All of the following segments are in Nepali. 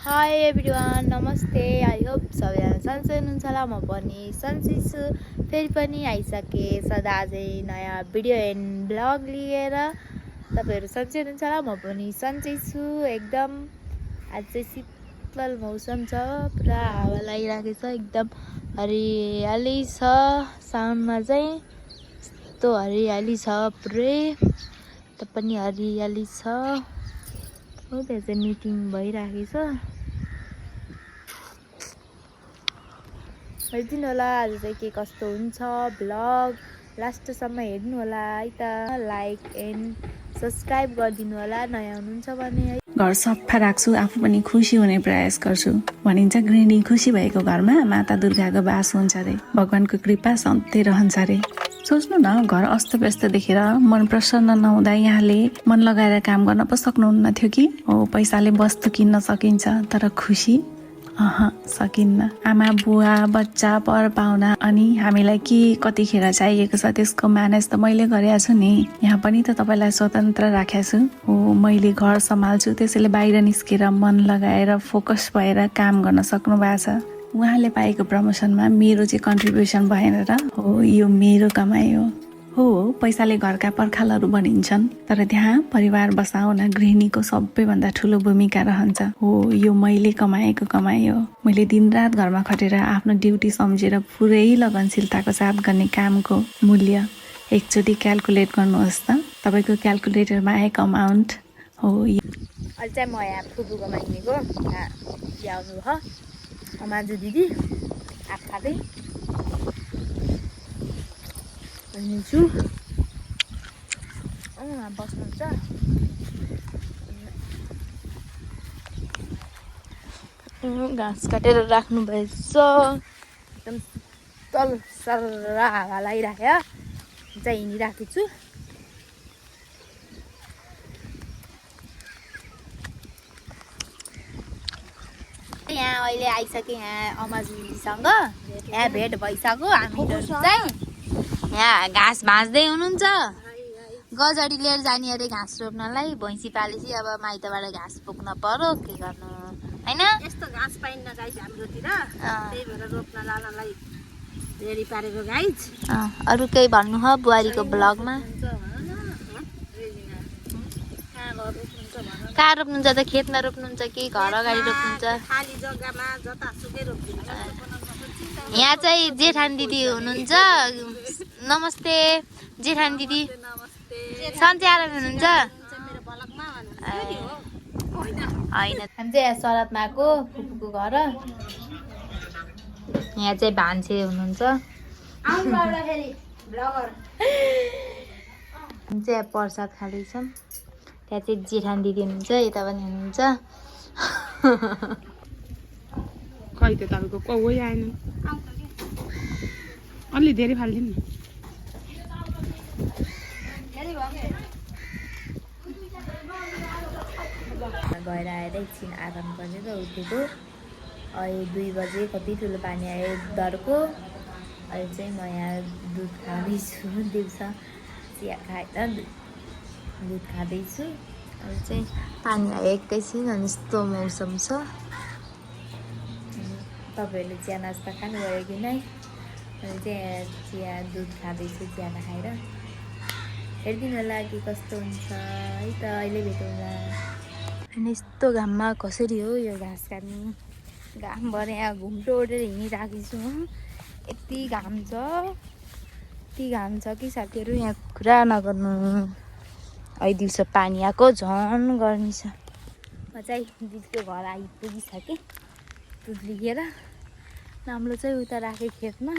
हाई एभ्रिवान, नमस्ते। आई होप सबैजना सन्चै हुनुहुन्छ होला। म पनि सन्चै छु। फेरि पनि आइसकेँ सदा अझै नयाँ भिडियो एन्ड ब्लग लिएर। तपाईँहरू सन्चै हुनुहुन्छ होला, म पनि सन्चै छु एकदम। आज चाहिँ शीतल मौसम छ, पुरा हावा लागिरहेको छ, एकदम हरियाली छ। साउनमा चाहिँ यस्तो हरियाली छ, पुरै त पनि हरियाली छ। हो, त्यहाँ चाहिँ मिटिङ भइरहेको छ। हेरिदिनु होला आज चाहिँ के कस्तो हुन्छ ब्लग, लास्टसम्म हेर्नु होला है त। लाइक एन्ड सब्सक्राइब गरिदिनु होला नयाँ हुनुहुन्छ भने है। घर सफा राख्छु, आफू पनि खुसी हुने प्रयास गर्छु। भनिन्छ गृहिणी खुसी भएको घरमा माता दुर्गाको बास हुन्छ रे, भगवानको कृपा सधैँ रहन्छ रे। सोच्नु न, घर अस्तव्यस्त देखेर मन प्रसन्न नहुँदा यहाँले मन लगाएर काम गर्न पो सक्नुहुन्न थियो कि? हो, पैसाले वस्तु किन्न सकिन्छ, तर खुसी सकिन्न। आमा बुवा बच्चा पर पाहुना अनि हामीलाई के कतिखेर चाहिएको छ त्यसको म्यानेज त मैले गरेको छु नि। यहाँ पनि त तपाईँलाई स्वतन्त्र राखेको छु। हो, मैले घर सम्हाल्छु, त्यसैले बाहिर निस्केर मन लगाएर फोकस भएर काम गर्न सक्नु भएको छ। उहाँले पाएको प्रमोसनमा मेरो चाहिँ कन्ट्रिब्युसन भएन र? हो, यो मेरो कमाइ हो। पैसाले घरका पर्खालहरू बनिन्छन्, तर त्यहाँ परिवार बसाउन गृहिणीको सबैभन्दा ठुलो भूमिका रहन्छ। हो, यो मैले कमाएको कमाइ हो। मैले दिनरात घरमा खटेर आफ्नो ड्युटी सम्झेर पुरै लगनशीलताको साथ गर्ने कामको मूल्य एकचोटि क्यालकुलेट गर्नुहोस् त, तपाईँको क्यालकुलेटरमा आएको अमाउन्ट हो। अहिले चाहिँ म यहाँ फुपूको माग्नेको आउनु भयो। माझु दिदी आँप खाँदै छु। बस्नुहुन्छ। घाँस काटेर राख्नु भएछ, एकदम शीतल सर्रा हावा लागिराख्यो। चाहिँ हिँडिराखेको छु। यहाँ अहिले आइसकेँ यहाँ अमाजुलीसँग, यहाँ भेट भइसक्यो। हामीहरू चाहिँ यहाँ घाँस भाँच्दै हुनुहुन्छ। गजडी लिएर जाने अरे घाँस रोप्नलाई। भैँसी पालेपछि अब माइतबाट घाँस बोक्न पर्यो, के गर्नु होइन। यस्तो घाँस पाइन्न गाइज हाम्रोतिर, त्यही भएर रोप्न लानलाई रेडी पारेको गाइज। अरू केही भन्नु हो बुहारीको ब्लगमा? कहाँ रोप्नुहुन्छ त? खेतमा रोप्नुहुन्छ कि घर अगाडि रोप्नुहुन्छ? खाली जग्गामा जतासुकै रोप्दिन्छ। यहाँ चाहिँ जेठान दिदी हुनुहुन्छ। नमस्ते जेठान दिदी। सन्चै आराम हुनुहुन्छ? होइन, हामी चाहिँ यहाँ सरादमा आएको फुपूको घर। यहाँ चाहिँ भान्से हुनुहुन्छ। हामी चाहिँ यहाँ प्रसाद खाँदैछौँ। त्यहाँ चाहिँ जेठान दिदी हुनुहुन्छ, यता पनि हुनुहुन्छ। खै त तपाईँको कौै आएन, अलि धेरै फालिदिनु न। गएर आएर एकछिन आराम गरेर उठेको। अहिले 2 बजे कति ठुलो पानी आयो दरको। अहिले चाहिँ म यहाँ दुध खाँदैछु। दिउँसो चिया खाएर दुध खाँदैछु। अहिले चाहिँ पानी आयो एकैछिन अनि यस्तो मौसम छ। तपाईँहरूले चिया नास्ता खानुभयो कि नै? अहिले चाहिँ चिया दुध खाँदैछु, चिया नखाएर। हेरिदिनु होला कि कस्तो हुन्छ है त। अहिले भेटौँला। अनि यस्तो घाममा कसरी हो यो घाँस काट्नु? घाम भएर यहाँ घुम्टो ओढेर हिँडिरहेको छु। यति घाम छ, यति घाम छ कि साथीहरू यहाँ कुरा नगर्नु। अहिले दिउँसो पानी आएको, झन् गर्मी छ। म चाहिँ दिदीको घर आइपुगिसकेँ दुध लिएर। नाम्लो चाहिँ उता राखेँ खेतमा।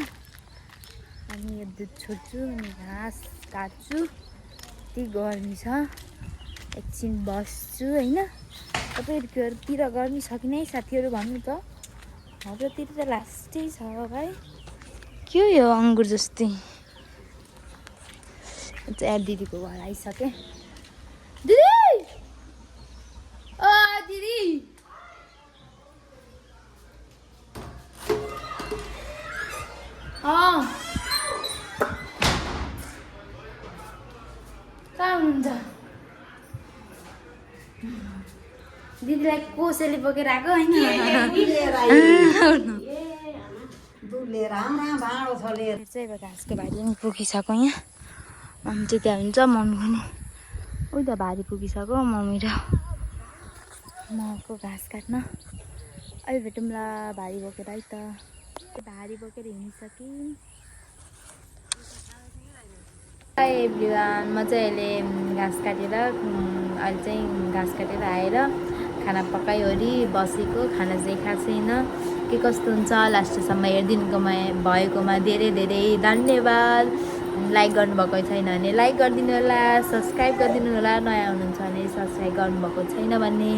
अनि यो दुध छोड्छु अनि घाँस काट्छु। यति गर्मी छ, एकछिन बस्छु होइन। तपाईँहरूतिर गर्मी छ कि नै साथीहरू भन्नु त? हाम्रोतिर त लास्टै छ भाइ। के हो यो अङ्गुर जस्तै? चाहिँ दिदीको घर आइसकेँ। दिदी ओ दिदी, कहाँ हुनुहुन्छ? दिदीलाई को कसैले बोकेर आएको होइन चाहिँ अब घाँसको भारी पनि पुगिसक्यो यहाँ मम्मी चाहिँ त्यहाँ हुन्छ मम्मी पनि उही त भारी पुगिसक्यो मम्मी र मको घाँस काट्न अहिले भेटौँला भारी बोकेर है त भारी बोकेर हिँडिसकेँ हाई एभ्रिवान म चाहिँ अहिले घाँस काटेर अहिले चाहिँ घाँस काटेर आएर खाना पकाइवरी बसेको खाना चाहिँ खाएको छैन के कस्तो हुन्छ लास्टसम्म हेरिदिनुकोमा भएकोमा धेरै धेरै धन्यवाद लाइक गर्नुभएको छैन भने लाइक गरिदिनु होला सब्सक्राइब गरिदिनु होला नयाँ हुनुहुन्छ भने सब्सक्राइब गर्नुभएको छैन भने